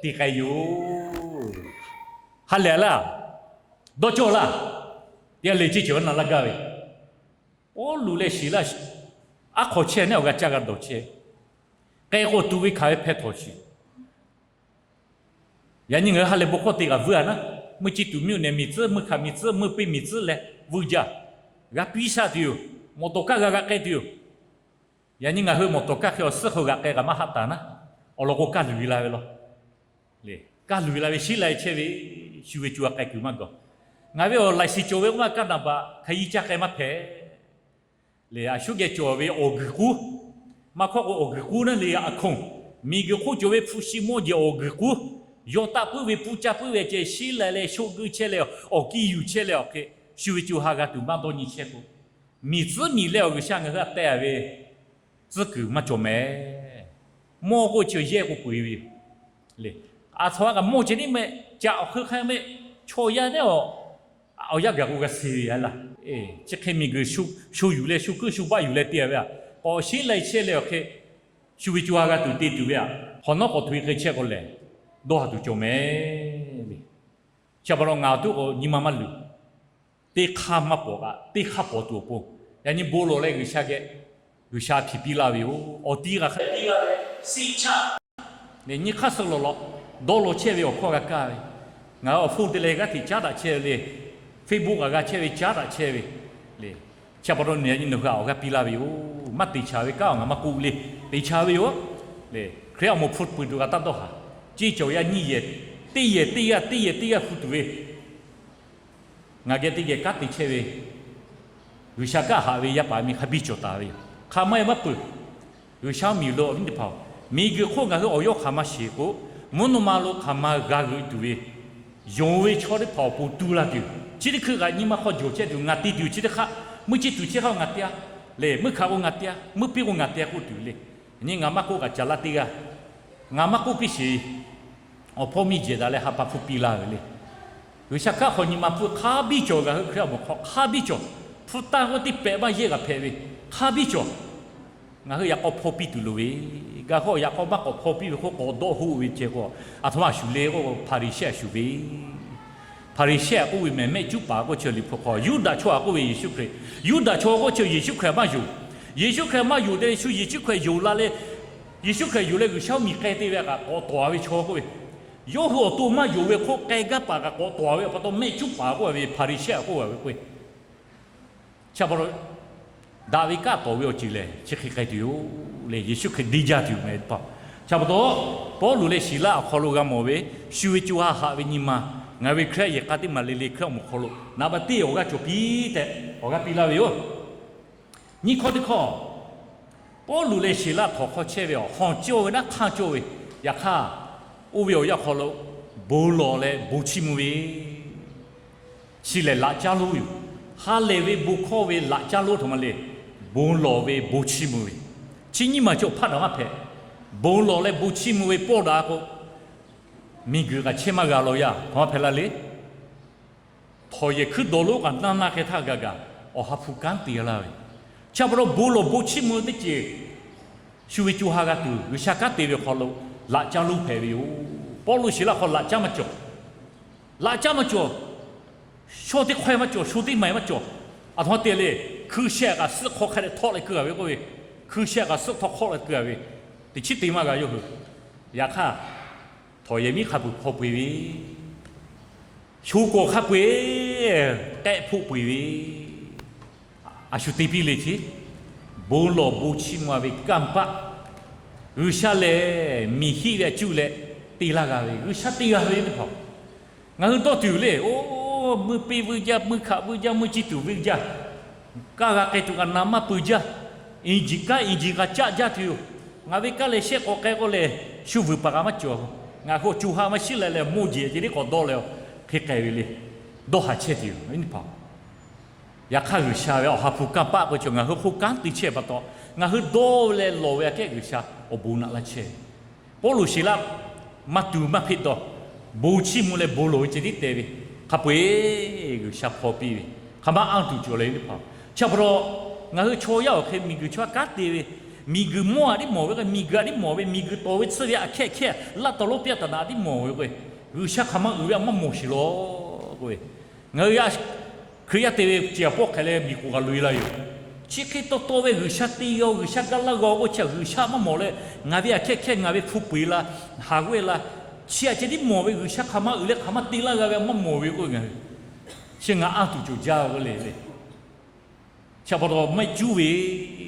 te k'ai yoˬ. Ha lehˬ laˇ, dawˇ cawˇ laˇ, teˇ g'aˇ le ceˇ cawˬ naˍ laˇ gaˇ ve, Pawˇluꞈ leh Siˍlaˆ aˉ hk'aw chehˇ neˉ awˬ g'a caˇ g'a dawˬ chehˇ. K'ai k'o tuꞈ ve hkanˍ ve hpeh htawnˍ shiˍ. Yaꞈ nyi ngaˬ hui ha lehˬ bon hkawˇ te kaꞈ vuiˇ-a naˉ, meuˇ chi tuꞈ miˇ-oˬ nehˬ miˬ tcuhˉ, meuˇ hkanˍ miˬ tcuhˉ, meuˇ piˇ miˬ tcuhˉ leh vuiˇ jaˇ. G'a piˇ shaˆ tuˬ yoˬ. Mawˬ tawˍ kaˇ g'a g'a k'ai tuˬ yoˬ. Yaꞈ nyi ngaˬ hui mawˬ tawˍ kaˇ hk'e awˬ suhˉ hk'aw g'a k'ai kaꞈ maˇ haˆ taˍ naˉ, awˬ lawn k'o kaˇ luˬ ve la ve law. Kaˇ luˬ ve la ve sheˉ lai chehˇ ve, shu ve co ha k'ai kuiˬ maˇ gawˬ. Ngaˬ ve awˬ laiˍ shiˍ cawˬ ve k'oˆ maˇ kaˇ naˍ baꞈ hk'a yi caˇ k'ai maˇ hpehꞈ. Lehˬ, a shu geh cawˬ ve awˬ guiˬ k'uˉ, maˇ hkawˇ k'o awˬ guiˬ k'uˉ naˉ le a hkoˇ, miˬguiˬ hk'oˆ cawˬ ve hpu shi mawˇ jeˬ awˬ guiˬ k'uˉ, yawˇ taˆ puiˉ ve puˇ caˇ puiˉ ve ceh sheˉ lai leh sho geu chehˇ leh awˬ kiˇ yuˬ chehˇ leh awˬ hk'e, shu ve co ha g'a tuˬ maˇ dawˇ nyi chehˇ k'o, miˬ tcuhˉ miˬ leh awˬ G'uiˬsha ngaˬ hui htaꞈ teh-a ve tcuhˉ kuiˬ maˇ cawˬ mehˍ. Mawˇ k'o chi yehˇ k'o peu-eˬ ve yoˬ. Le, a htoꞈ ma kaꞈ mawˇ ceh tiˉ mehˆ, caꞈ awˬ hk'eun hk'aˇ mehˆ, chaw yaˇ neˉ awˬ, awˬ yanˇ gaˬ k'o g'a suh ve a laˇ. Chi hk'e miˬguiˬ sho yuˬ leh sho kuiˉ sho baˆ yuˬ leh te-a ve a, k'awꞈ sheˉ lai chehˇ leh awˬ hk'e, shu ve co ha g'a tuˬ te tuˬ ve a, hk'awꞈ nawˉ k'awꞈ htoꞈ-e hk'e chehˇ k'o lehˬ, dawˇ ha tuˬ cawˬ mehˍ le. Chi pa taw ngaˬ awˬ tuˉ k'o nyi ma maˇ luˬ. Teˇ hk'aˇ maˇ pawˍ kaꞈ teˇ hk'aˇ pawˍ tuˬ awˬ pon, yaꞈ nyi bon lawˬ leh G'uiˬsha geh, G'uiˬsha hkiˬ piˇ laˇ ve yoˬ. Awˬ ti g'a hk'e piˇ laˇ ve, siˆ chaˆ, nyi hk'aˇ suh lawˬ lawˬ, dawˇ law chehˇ ve awˬ hkawˇ g'a kaˇ ve, ngaˬ hui awˬ phone te leh g'aˇ hteꞈ caˉ daꞈ chehˇ ve le, Facebook kaꞈ g'a chehˇ ve caˉ daꞈ chehˇ ve le. Chi pa taw nawˬ yaꞈ nyi nawˬ hui awˬ g'aˇ piˇ laˇ ve yoˬ. Maˇ te chaˍ ve kanˉ awˬ ngaˬ maˇ k'oˆ le, te chaˍ ve yoˬ. Le, Hkriꞈ awˬ moˍ hpu peuˬ tuˬ g'a taˇ dawˇ haˍ. Ceˇ cawˬ yaˇ nyiˇ yehˬ, teˇ yehˬ teˇ g'aˇ teˇ yehˬ teˇ g'aˇ hu tuˬ ve, ngaˬ geh teˇ geh kanˉ te chehˇ ve, G'uiˬsha kanˉ haꞈ ve yaˇ paˍ miˇ hk'a biˇ cawˬ taˍ ve yoˬ. Hk'aˬ ma e maˇ peuˬ. G'uiˬsha mvuhˇmiˬ lo awˬ viˉ teˇ hpaˍ-oˬ, miˬguiˬ hk'oˆ ngaˬ hui awˬ yawˇ hk'aˬ ma sheˍ k'o, mvuhˇ naw ma lo hk'aˬ ma g'a g'euꞈ tuˬ ve, Yonˍ ve chaw teˇ hpaˍ awˬ pon tu la tuˬ, chi teˇ hkui kaꞈ nyi ma hk'aw jawˬ chehˇ tuˬ ngaˬ te tuˬ chi teˇ hk'aˆ, meuˇ chi tuˬ chi hk'aˆ ngaˬ te-a, leh meuˇ hkanˍ k'o ngaˬ te-a, meuˇ piˇ k'o ngaˬ te-a k'oˆ tuˬ le. Nyi ngaˬ maˇ k'oˆ kaꞈ caˍ laˇ teˇ g'aˇ, ngaˬ maˇ k'oˆ piˇ sheˍ. Awˬ hpawˇ miˇ jehˬ daꞈ leh ha pa hpu piˇ laˇ ve le. G'uiˬsha kanˉ hk'aw nyi ma hpfuhˆ hk'a biˇ cawˬ, ngaˬ hui Hkriꞈ awˬ moˍ hk'aw hk'a biˇ cawˬ. Hpu taˇ k'oˆ teˇ pehꞈ maˇ yehˇ g'a hpehꞈ ve, hk'a biˇ cawˬ. Ngaˬ hui yaꞈ k'aw hpaw piˇ tuˬ loˍ ve, gaˬ hk'aw yaꞈ k'aw maˇ k'awꞈ hpaw piˇ ve k'o k'awꞈ dawˆ hoˆ ve ceh k'o, aˬ htoꞈ ma a shuˍ le k'o, Hpaˍriˍsehˇ a shuˍ ve. Hpaˍriˍsehˇ a k'oˆ ve mehˬ mehˆ cuˉ paˍ k'oˆ chi Liꞈ hpu hk'aw, Yuˇdaꞈ chaw a k'oˆ ve Yeˍsuˆ Hkriꞈ, Yuˇdaꞈ chaw k'oˆ chi Yeˍsuˆ Hkriꞈ maˇ yonˍ. Yeˍsuˆ Hkriꞈ maˇ yonˍ te leh shu Yeˍsuˆ Hkriꞈ yonˍ la leh, Yeˍsuˆ Hkriꞈ yonˍ leh G'uiˬsha miˬ k'ai te ve kaꞈ k'awꞈ tawˍ-a ve chaw k'oˆ ve, yawˇ hui awˬ to maˇ yonˍ ve hk'oˆ k'ai gaˇ paˍ kaꞈ k'awꞈ tawˍ-a ve awˬ pa taw mehˆ cuˉ paˍ k'oˆ-a ve, Hpaˍriˍsehˇ a k'oˆ-a ve k'oˆ ve. Chi pa taw, daꞈ ve kanˉ tawˍ ve awˬ ceuˬ lehˬ chi hk'e k'ai tuˬ yoˬ le. Yeˍsuˆ Hkriꞈ deˇ jaˇ tuˬ yoˬ meh pa. Chi pa taw, Pawˇluꞈ leh Siˍlaˆ awˬ hk'aw lo g'a mawˬ ve, shu ve co ha haꞈ ve nyi ma, ngaˬ ve Hkriꞈ yaꞈ k'a teˇ maˬ le le Hkriꞈ awˬ moˍ hk'aw lo naˍ baꞈ teˇ awˬ g'aˇ cawˬ piˇ tehꞈ awˬ g'aˇ piˇ laˇ ve yoˬ. Nyiˇ hkawˇ teˇ hkawˇ, Pawˇluꞈ leh Siˍlaˆ htawnˍ hk'aw chehˇ ve awˬ hawˬ cawˇ ve naˉ hk'aˇ cawˇ ve, yaꞈ hk'aˇ, oˇ ve awˬ yanˇ hk'aw lo bon lawˬ leh bon chiˇ mvuh ve, chi lehˬ laꞈ caˉ lonˉ yoˬ. Ha lehˬ ve bon hkawˇ ve laꞈ caˉ lonˉ htaꞈ ma le, bon lawˬ ve bon chiˇ mvuh ve, chi nyiˇ maˬ cawˬ hpaˆ daꞈ maˇ hpehꞈ. Bon lawˬ leh bon chiˇ mvuh ve pawˇ daꞈ k'o, miˬguiˬ kaꞈ chehˇ maˇ g'a law yaˇ hk'aˬ ma hpehꞈ la le. Htawnˍ yehˬ hkuiˉ dawˬ lonˉ kaꞈ naˇ naˇ hk'e htaˇ gaˬ gaˬ awˬ ha hpu kanˉ te laˇ ve. Chi pa taw bon lawˬ bon chiˇ mvuh teˇ ceuˬ shu ve co ha g'a tuˬ G'uiˬsha kanˉ te ve awˬ hk'aw lo laꞈ caˉ lonˉ hpehꞈ ve yoˬ. Pawˇluꞈ Siˍlaˆ hk'aw laꞈ caˉ maˇ cawˬ. Laꞈ caˉ maˇ cawˬ. Shaw teˇ hkawehˇ maˇ cawˬ, sho teˇ maˬ maˇ cawˬ. Aˬ htoꞈ ma te le, hkui sheh kaꞈ suhˆ hk'aw hk'a dehꞈ htawˆ leh keu-a ve k'oˆ ve, hkui sheh kaꞈ suhˆ hk'aw hk'awˆ leh keu-a ve, teꞈ chiˉ te maˇ g'a yawˇ hui. Yaꞈ hk'aˇ, htawnˍ yehˬ miˉ hk'a peuˬ hpaw peu-eˬ ve, sho kawˍ hk'a peu-eˬ k'ehˆ hpoˆ peu-eˬ ve, a shu te piˇ le chi, bon lawˬ bon chiˇ mvuh ve kanˇ paˆ, G'uiˬsha lehˬ miˬ hiˆ ve a cuˇ leh te laˇ g'a ve, G'uiˬsha te g'a ve teˇ hpaˍ. Ngaˬ hui dawˇ tuˬ le, oˇ, meuˇ piˇ vuiˇ jaˇ, meuˇ hkanˍ vuiˇ jaˇ, meuˇ chi tuˬ vuiˇ jaˇ, kaˇ g'a k'ai tuˬ kaꞈ naˍ maˇ peuˬ jaˇ, inˍ jiˬ kanˉ inˍ jiˬ g'a caˆ jaˇ tuˬ yoˬ. Ngaˬ ve kanˉ leh shehˆ k'awꞈ k'ai k'oˆ leh, shu vuiˬ paˍ kaꞈ maˇ cawˬ. Ngaˬ hui co ha maˇ shiˉ leh leh mawˇ jeˬ ceh tiˉ k'awꞈ dawˇ leh, hk'e k'ai ve le. Dawˇ haˍ chehˇ tuˬ yoˬ. Yaꞈ hk'aˇ, G'uiˬsha ve awˬ ha hpu kanˇ paˆ k'oˆ chi ngaˬ hui hk'oˆ kanˉ te chehˇ pa taw, ngaˬ hui dawˇ leh lawˬ ve aꞈ kehˉ G'uiˬsha awˬ bon naꞈ laˇ chehˇ ve. Pawˇluꞈ Siˍlaˆ maˇ tu maˇ hpeˆ dawˇ, bon chiˇ mvuh leh bon lawˬ ve ceh tiˉ te ve, hk'a peu-eˬ G'uiˬsha hpaw piˇ ve, hk'aˬ ma anˇ tuˬ cawˬ le teˇ hpaˍ. Chi pa taw, ngaˬ hui chaw yaˇ awˬ hk'e miˬguiˬ chaw yaˇ kanˉ te ve, miˬguiˬ mawˇ aꞈ tiˉ mawˬ ve k'o, miˬguiˬ aꞈ tiˉ mawˬ ve, miˬguiˬ tawˍ ve tsuhˇ ve aꞈ hkehˉ hkehˇ laˇ tawˍ lonˉ piˇ taˍ naꞈ aꞈ tiˉ mawˬ ve k'o, G'uiˬsha hk'aˬ ma uiˍ ve aꞈ maˇ mawˬ sheˍ law k'oˆ ve, ngaˬ hui Hkriꞈ yaˇ te ve ceh aꞈ pawˆ hk'e leh miˬ k'oˍ g'a loꞈ-e laˇ yoˬ. Chi hk'e taw taw ve G'uiˬsha te yaw, G'uiˬsha gaˇ laˇ g'aw k'oˆ chi G'uiˬsha maˇ mawˬ leh, ngaˬ ve aꞈ hkehˉ hkehˇ ngaˬ ve hpu peu-eˬ la, haˍ g'awehˇ la, chi aꞈ ceh tiˉ mawˬ ve G'uiˬsha hk'aˬ ma uiˍ leh hk'aˬ ma te laˇ g'a ve aꞈ maˇ mawˬ ve k'oˆ ve ngaˬ hui chi ngaˬ anˇ tuˬ cawˬ jaˇ ve le le. Chi pa taw mehˆ cuˉ ve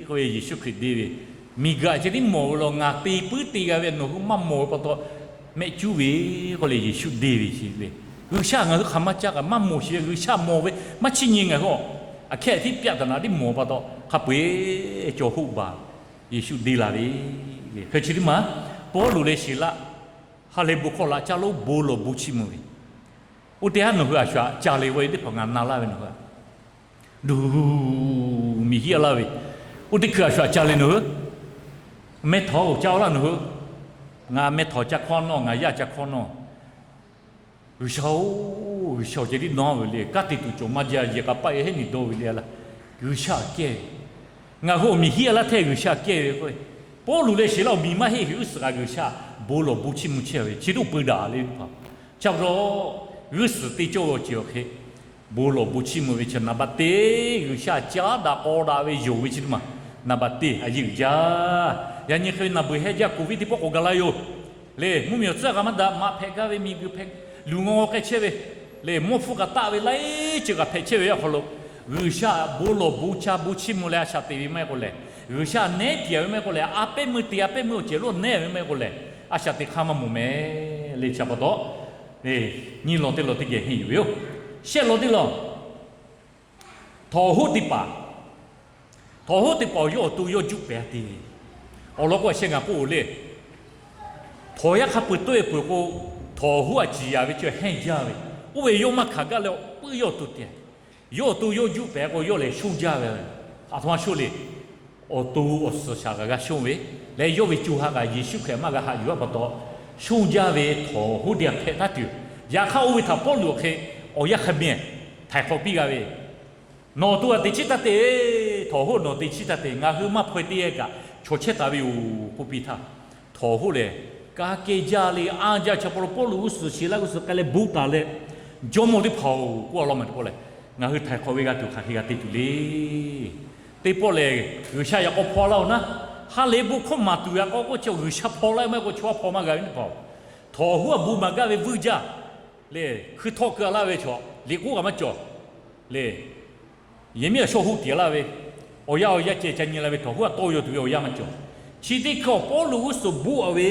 k'oˆ ve Yeˍsuˆ Hkriꞈ deˇ ve, miˬguiˬ aꞈ ceh tiˉ mawˬ ve law, ngaˬ te puiˉ te g'a ve nawˬ hui maˇ mawˬ ve pa taw, mehˆ cuˉ ve k'oˆ leh Yeˍsuˆ deˇ ve chi le. G'uiˬsha ngaˬ hui hk'aˬ ma caˇ kaꞈ maˇ mawˬ sheˍ ve, G'uiˬsha mawˬ ve maˇ chiˇ nyi ngaˬ hui aꞈ, aꞈ hkehˉ tiˉ piˇ taˍ naꞈ tiˉ mawˬ pa taw, hk'a peu-eˬ cawˬ hoˆ baˬ Yeˍsuˆ deˇ la ve le. Hk'e chi teˇ maˬ Pawˇluꞈ leh Siˍlaˆ ha lehˬ bon hkawˇ laꞈ caˉ lonˉ bon lawˬ bon chiˇ mvuh ve, oˇ teˇ haˉ nawˬ hui a shu aꞈ ca le k'oˆ ve teˇ hpaˍ ngaˬ na laˇ ve nawˬ hui aꞈ, duˬ miˬ hiˆ a laˇ ve, oˇ teˇ hkui a shu aꞈ ca le nawˬ hui, meh htawnˍ-oˬ ca-o laˇ nawˬ hui, ngaˬ meh htawnˍ ca hkawˇ nawˇ, ngaˬ yaˇ ca hkawˇ nawˇ, G'uiˬsha-oˬ, G'uiˬsha-oˬ ceh tiˉ nawˇ ve le, kanˉ te tuˬ cawˬ maˇ jaˇ, yehˬ k'a paˆ e heˉ niˬ dawˇ ve le a laˇ, G'uiˬsha aꞈ kehˇ ve, ngaˬ hui awˬ miˬ hiˆ a laˇ htehˇ G'uiˬsha aꞈ kehˇ ve k'o, Pawˇluꞈ leh Siˍlaˆ awˬ miˬ maˇ heˆ, g'uˇ suhˍ kaꞈ G'uiˬsha bon lawˬ bon chiˇ mvuh chehˇ ve chi teˇ oˇ peu daꞈ le teˇ hpaˍ. Chi pa taw, g'uˇ suhˍ te cawˇ ve awˬ ceuˬ awˬ hk'e bon lawˬ bon chiˇ mvuh ve chi naˍ baꞈ teˇ G'uiˬsha caˉ daꞈ k'aw daꞈ ve yonˍ ve chi teˇ maˬ naˍ baꞈ teˇ a yeˇ uiˍ jaˇ. Yaꞈ nyi hk'e ve naˬ beuˬ heh jaˇ Covid teˇ pawˆ k'awꞈ gaˬ la yoˬ. Le, mvuhˇmiˬ awˬ tcuhˉ g'a maˇ daꞈ maꞈ hpehꞈ gaˇ ve miˬguiˬ hpehꞈ luˬ ngaw ngaw k'ai chehˇ ve, le, mawˇ hpfuhˇ kaꞈ taˆ ve laiˉ ceuˬ kaꞈ hpehꞈ chehˇ ve awˬ hk'aw lo, G'uiˬsha bon lawˬ bon ca bon chiˇ mvuh leh a shaꞈ teꞈ ve maˇ heˆ k'o lehˬ, G'uiˬsha neˉ tiꞈ a ve maˇ heˆ k'o lehˬ, a pehˉ meuˇ te a pehˉ meuˇ awˬ cehˬ lonˉ neˉ ve maˇ heˆ k'o lehˬ, a shaꞈ teꞈ hk'aˇ maˇ mvuh meh le. Chi pa taw, nyi lawˬ teˇ lawˬ teˇ geh henˇ yuˬ ve yoˬ. Shehˆ lawˬ teˇ lawˬ, htawnˍ hoˉ teˇ hpaˍ, htawnˍ hoˉ teˇ hpaˍ awˬ yawˇ awˬ to yawˇ juˆ pehˍ te ve. Awˬ lawn k'o a sheh ngaˬ k'oˆ-oˬ le, htawnˍ yaˇ hk'a peu-eˬ tawˆ-e peuˬ k'o, Htawnˍ hoˉ a ciˍ yaˍ ve chi hehnˇ jaˇ ve, oˇ ve yawˇ maˇ hkanˍ gaˇ leh puiˉ yawˇ awˬ to te, yawˇ awˬ to yawˇ juˆ pehˍ k'o yawˇ lehˬ shonˇ jaˇ ve, a htoꞈ ma shonˇ le. Awˬ to awˬ suhˍ shaˍ kaꞈ g'a shonˇ ve, leh yawˇ ve co ha kaꞈ Yeˍsuˆ Hkriꞈ maˇ g'a haꞈ yuˬ a pa taw, shonˇ jaˇ ve htawnˍ hoˉ teˇ g'aˇ hpehꞈ taˉ tuˬ, yaꞈ hk'aˇ oˇ ve htaꞈ Pawˇluꞈ hk'e awˬ yanˇ hk'a meh htaiˍ hk'awꞈ piˇ g'a ve, Nawˬ to a teꞈ chiˉ taˇ te, htawnˍ hoˉ nawˬ teꞈ chiˉ taˇ te, ngaˬ hui maˇ hpaw-e teˇ g'aˇ kaꞈ chaw chehˇ taˍ ve yoˬ k'oˆ piˇ htaˇ, htawnˍ hoˉ lehˬ, ka keh jaˇ le, anˇ jaˇ, chi pa taw Pawˇluꞈ g'uˇ suhˍ Siˍlaˆ g'uˇ suhˍ k'ai leh bon taˍ leh, Jawˇmawˇ teˇ hpaˍ-oˬ, k'oˆ a law ma teˇ pawˆ lehˬ, ngaˬ hui htaiˍ hk'awꞈ ve g'a tuˬ hk'aˬ hk'e g'a te tuˬ le. Teˇ pawˆ lehˬ, G'uiˬsha yaꞈ k'aw hpaw laˇ-oˬ naˉ, ha lehˬ bon hkawˇ maˍ tuˬ yaꞈ k'aw k'oˆ chi G'uiˬsha hpaw laˇ ve maˇ heˆ k'o chaw hpaw maˇ g'a ve teˇ hpaˍ-oˬ. Htawnˍ hoˉ a bon maˍ gaˇ ve vuiˇ jaˇ le, hkui htawˆ keu a laˇ ve chaw liꞈ k'oˆ kaꞈ maˇ cawˬ le. Yehˬ miˉ a shawˇ hoˆ tiˍ laˇ ve, awˬ yanˇ awˬ yanˇ ceh ca nyi la ve htawnˍ hoˉ a tawˇ yaw tuˬ ve awˬ yanˇ maˇ cawˬ. Chi teˇ hkui awˬ Pawˇluꞈ g'uˇ suhˍ bon a ve,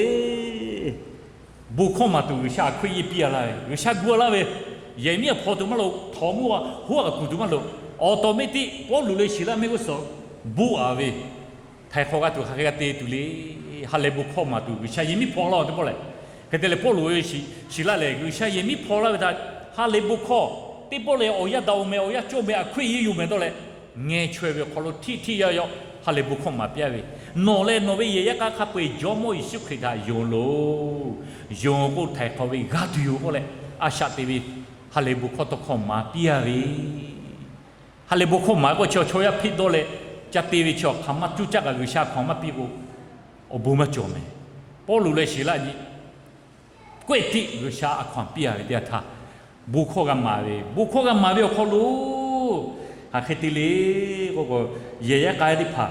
bon hkawˇ maˍ tuˬ G'uiˬsha a hkriˆ yeˇ piˇ a laˇ ve, G'uiˬsha gu a laˇ ve, yehˬ miˉ a hpaw tuˬ maˇ loꞈ, htawnˍ hoˉ a kuˬ tuˬ maˇ loꞈ, awˬ tawˍ mehˆ tiˆ Pawˇluꞈ leh Siˍlaˆ mehˆ g'uˇ suhˍ bon a ve, htaiˍ hk'awꞈ g'a tuˬ hk'aˬ hk'e g'a te tuˬ le. Ha lehˬ bon hkawˇ maˍ tuˬ G'uiˬsha yehˬ miˉ hpaw laˇ-oˬ teˇ pawˆ lehˬ, hk'e te leh Pawˇluꞈ leh Siˍlaˆ lehˬ G'uiˬsha yehˬ miˉ hpaw laˇ ve htaꞈ ha lehˬ bon hkawˇ teˇ pawˆ lehˬ awˬ yanˇ daꞈ-oˬ meh, awˬ yanˇ cawˇ meh, a hkriˆ yeˇ yoˬ meh dawˇ leh, ngeh chaweh ve awˬ hk'aw lo htiˆ htiˆ yaˇ yaˇ ha lehˬ bon hkawˇ maˍ piˇ a ve, nawˬ leh nawˬ ve yehˬ yaˇ k'a hk'a peu-eˬ Jawˇmawˇ Yeˍsuˆ Hkriꞈ htaꞈ yonˍ loˬ. Yonˍ k'o htaiˍ hk'awꞈ ve g'a tuˬ yoˬ k'oˆ leh, a shaꞈ te ve ha lehˬ bon hkawˇ tawˇ hkawˇ maˍ piˇ a ve, ha lehˬ bon hkawˇ maˍ k'o chi chaw yaˇ hpiˆ dawˇ leh ca te ve chi hk'aˬ ma cuˇ caˇ kaꞈ G'uiˬsha hkaw anˬ maˇ piˇ k'o, awˬ bon maˇ cawˬ meh. Pawˇluꞈ leh Siˍlaˆ nyi kawehˇ tiˆ G'uiˬsha a hkaw anˬ piˇ a ve teˇ yanˇ htaˇ, bon hkawˇ g'a maˍ ve, bon hkawˇ g'a maˍ ve awˬ hk'aw lo hk'aˬ hk'e te le k'o, yehˬ yaˇ k'a yaˇ teˇ hpaˍ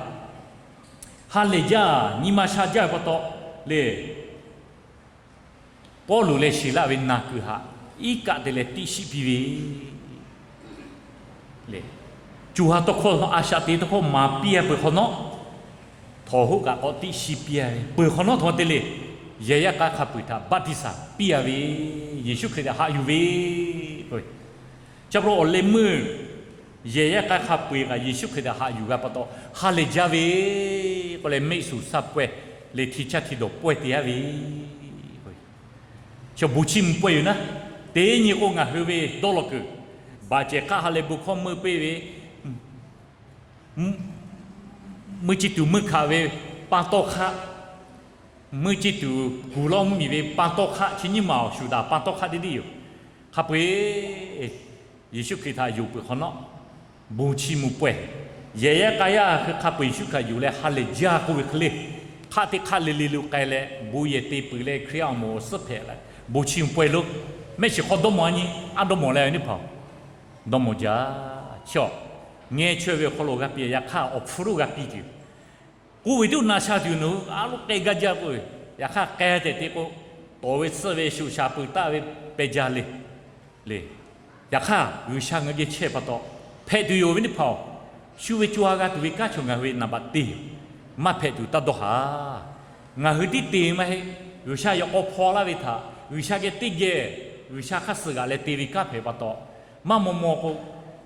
ha lehˬ jaˇ, nyi ma sha jaˇ ve pa taw le, Pawˇluꞈ leh Siˍlaˆ ve naˬ kuiˬ htaꞈ iˉ kaˆ te leh tiˆ shiˆ piˇ ve le. Co ha tawˇ hkawˇ a shaꞈ te tawˇ hkawˇ maˍ piˇ a peuˬ hk'awꞈ nawˉ, htawnˍ hoˉ kaꞈ k'awꞈ tiˆ shiˆ piˇ a ve peuˬ hk'awꞈ nawˉ htawˇ te le, yehˬ yaˇ k'a hk'a peu-eˬ htaꞈ baˆtiˆsaˬ piˇ a ve, Yeˍsuˆ Hkriꞈ htaꞈ haꞈ yuˬ ve, chi pa taw awˬ leh meuˇ yehˬ yaˇ k'a hk'a peu-eˬ kaꞈ Yeˍsuˆ Hkriꞈ htaꞈ haꞈ yuˬ g'a pa taw ha lehˬ jaˇ ve k'oˆ leh, mehˆ suˍ saˇ pawehˇ leh hti caˇ hti dawˬ pawehˇ te a ve, chi bon chiˇ mvuh pawehˇ yoˬ naˉ. Teˇ nyi k'o ngaˬ hui ve dawˇ law kuiˬ, baˬ cehˬ hk'aˆ ha lehˬ bon hkawˇ meuˇ peˇ ve, meuˇ chi tuˬ meuˇ hkanˍ ve pa tawˇ hk'aˆ, meuˇ chi tuˬ kuˬ lawˇ mvuhˇmiˬ ve pa tawˇ hk'aˆ, chi nyiˇ maˬ awˬ shuˍ daꞈ pa tawˇ hk'aˆ teˇ deˇ yoˬ. Hk'a peu-eˬ Yeˍsuˆ Hkriꞈ htaꞈ yonˍ peuˬ hk'awꞈ nawˉ, bon chiˇ mvuh pawehˇ. Yehˬ yaˇ k'a yaˇ hui hk'a peu-eˬ Yeˍsuˆ Hkriꞈ yonˍ leh ha lehˬ jaˇ k'oˆ ve hk'e le, hk'aˆ teˇ hk'aˆ le le lo k'ai leh bon yehˬ te peuˬ leh Hkriꞈ awˬ moˍ awˬ suhˉ hpehꞈ leh bon chiˇ mvuh pawehˇ lo, mehˆ shiˍ hk'aw dawˇ mawˬ a nyi, a dawˇ mawˬ leh ve teˇ hpaˍ dawˇ mawˬ jaˇ. Chi awˬ ngeh chaweh ve awˬ hk'aw lo g'a piˇ, yaꞈ hk'aˇ awˬ hpfuh lo g'a piˇ tuˬ, k'oˆ ve teˇ na sha tuˬ nawˬ hui a loˉ k'ai gaˇ jaˇ k'oˆ ve, yaꞈ hk'aˇ k'ai tehꞈ te k'o, tawˍ ve tsuhˆ ve shuˍ shaˍ peuˬ taˆ ve peh jaˇ le. Le, yaꞈ hk'aˇ G'uiˬsha ngaˬ geh chehˇ pa taw, hpehꞈ tuˬ yoˬ ve teˇ hpaˍ-oˬ, shu ve co ha g'a tuˬ ve kanˉ chaw ngaˬ hui ve naˍ baꞈ te maˇ hpehꞈ tuˬ taˇ dawˇ haˍ. Ngaˬ hui tiˉ te maˇ heˆ. G'uiˬsha yaꞈ k'aw hpaw laˇ ve htaꞈ G'uiˬsha geh teˇ geh, G'uiˬsha hk'aˇ suh g'aꞈ leh te ve kanˉ hpehꞈ pa taw, maˇ maw maw k'o,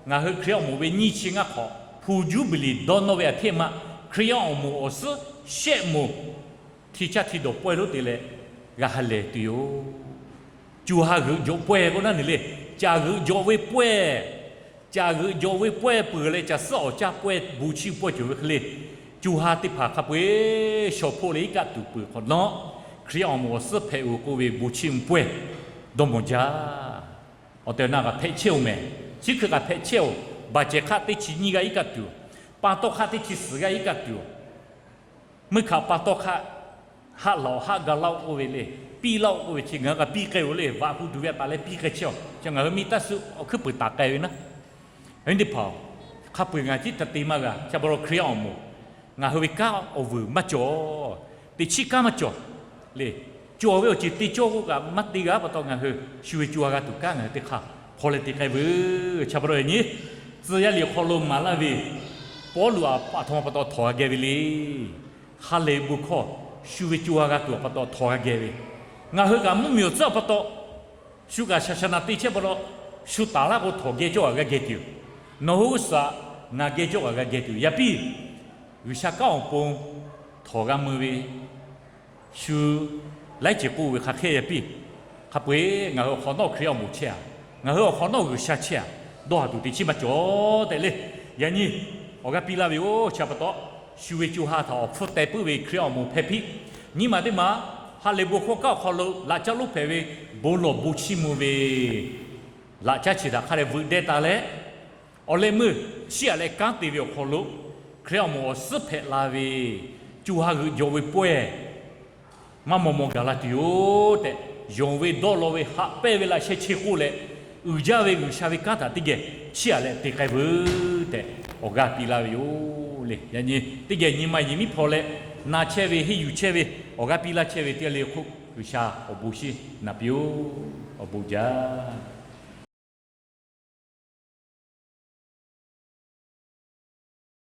ngaˬ hui Hkriꞈ awˬ moˍ ve nyiˇ chi ngaˇ hk'awꞈ hpu juˇbiˍliˍ dawˇ nawˇ ve aˬ hteˇ ma, Hkriꞈ awˬ moˍ awˬ suhˉ shehˆ moˍ hti caˇ hti dawˬ pawehˇ lonˉ te leh g'a ha lehˬ tuˬ yoˬ. Co ha g'euꞈ jawꞈ pawehˇ k'oˆ naˉ nyi le, caˬ g'euꞈ jawꞈ ve pawehˇ, caˬ g'euꞈ jawꞈ ve pawehˇ peuˬ leh caˬ suhˉ awˬ caˇ pawehˇ bon chiˇ mvuh pawehˇ cawˬ ve hk'e le, co ha teˇ hpaˍ hk'a peu-eˬ shawˍ hpoˆ leh iˉ kaˆ tuˬ peuˬ hk'awꞈ nawˉ, Hkriꞈ awˬ moˍ awˬ suhˉ hpehꞈ-oˬ k'oˆ ve bon chiˇ mvuh pawehˇ dawˇ mawˬ jaˇ. Awˬ tehˬ awˬ na kaꞈ hpehꞈ chehˇ-oˬ mehˍ. Chi hkui kaꞈ hpehꞈ chehˇ-oˬ. Baˬ cehˬ hk'aˆ teˇ chi nyiˇ g'aˇ iˉ kaˆ tuˬ, pa tawˇ hk'aˆ teˇ chi suhˍ g'aˇ iˉ kaˆ tuˬ, meuˇ hkanˍ pa tawˇ hk'aˆ haˆ laˬ-oˬ, haˆ ga laˇ-oˬ k'oˆ ve le, piˇ laˇ-oˬ k'oˆ ve chi ngaˬ hui kaꞈ piˇ k'ai-oˬ le. Vaꞈ hu tuˬ ve a taˍ leh piˇ k'ai chehˇ-oˬ. Chi ngaˬ hui miˇ taˇ suh awˬ hkuiˉ puiˍ taˍ k'ai ve naˉ, ve teˇ hpaˍ-oˬ, hk'a peu-eˬ ngaˬ tiˉ ta te maˇ g'a. Chi pa taw Hkriꞈ awˬ moˍ ngaˬ hui ve kanˉ awˬ vuiˬ maˇ cawˬ. Teꞈ chiˉ kanˉ maˇ cawˬ le. Cawˬ ve awˬ ceuˬ te cawˇ k'oˆ kaꞈ maˇ te g'a pa taw ngaˬ hui shu ve co ha g'a tuˬ kanˉ ngaˬ hui teˇ hk'aˇ hpaw leh te k'ai veuˬ. Chi pa taw yaꞈ nyi tcuh yaˇ liꞈ awˬ hk'aw lo maˍ laˇ ve, Pawˇluꞈ a pa htoꞈ ma pa taw htawnˍ g'a geh ve le. Ha lehˬ bon hkawˇ shu ve co ha g'a tuˬ awˬ pa taw htawnˍ g'a geh ve, ngaˬ hui kaꞈ mvuhˇmiˬ awˬ tcuhˉ awˬ pa taw shu kaꞈ shaˍ shaˍ naˍ te chehˇ pa taw, shu taˍ laˇ k'o htawnˍ geh cawˇ kaꞈ g'a geh tuˬ yoˬ. Nawˬ hui g'uˇ suhˍ naˍ geh cawˇ kaꞈ g'a geh tuˬ yoˬ. Yaꞈ piˇ G'uiˬsha kanˉ awˬ pon htawnˍ g'a mui ve shu laiˉ ceuˬ k'oˆ ve hk'aˬ hk'e yaꞈ piˇ, Hk'a peu-eˬ ngaˬ hui awˬ hk'awꞈ nawˉ Hkriꞈ awˬ moˍ chehˇ-a, ngaˬ hui awˬ hk'awꞈ nawˉ G'uiˬsha chehˇ-a, dawˇ haˍ tuˬ teꞈ chiˉ maˇ cawˬ tehꞈ le. Yaꞈ nyi awˬ g'aˇ piˇ laˇ ve yoˬ. Chi pa taw, shu ve co ha htaꞈ awˬ hpfuhˇ teh puiˉ ve Hkriꞈ awˬ moˍ hpehꞈ piˇ. Nyi ma teˇ ma, ha lehˬ bon hkawˇ kaˉ awˬ hk'aw lo laꞈ caˉ lonˉ hpehꞈ ve bon lawˬ bon chiˇ mvuh ve laꞈ caˉ chi htaꞈ hk'a dehꞈ veuꞈ deh taˍ leh, awˬ leh meuˇ chiˇ aꞈ leh kanˉ te ve awˬ hk'aw lo Hkriꞈ awˬ moˍ awˬ suhˉ hpehꞈ la ve co ha g'euꞈ jawˬ ve pawehˇ maˇ maw maw gaˬ la tuˬ yoˬ tehꞈ, yonˍ ve dawˇ law ve haꞈ pehnˇ ve laꞈ sheh chi k'oˆ leh, uiˍ jaˇ ve G'uiˬsha ve kanˉ htaꞈ teˇ geh chiˇ aꞈ leh te k'ai veuˬ tehꞈ awˬ g'aˇ piˇ laˇ ve yoˬ le. Yaꞈ nyi teˇ geh nyi ma nyi miˉ hpaw leh, na chehˇ ve henˇ yuˬ chehˇ ve, awˬ g'aˇ piˇ laˇ chehˇ ve teˇ g'aˇ le hk'oˆ G'uiˬsha awˬ bon shinˉ naˍ piˇ-oˆ. Awˬ bon jaˇ.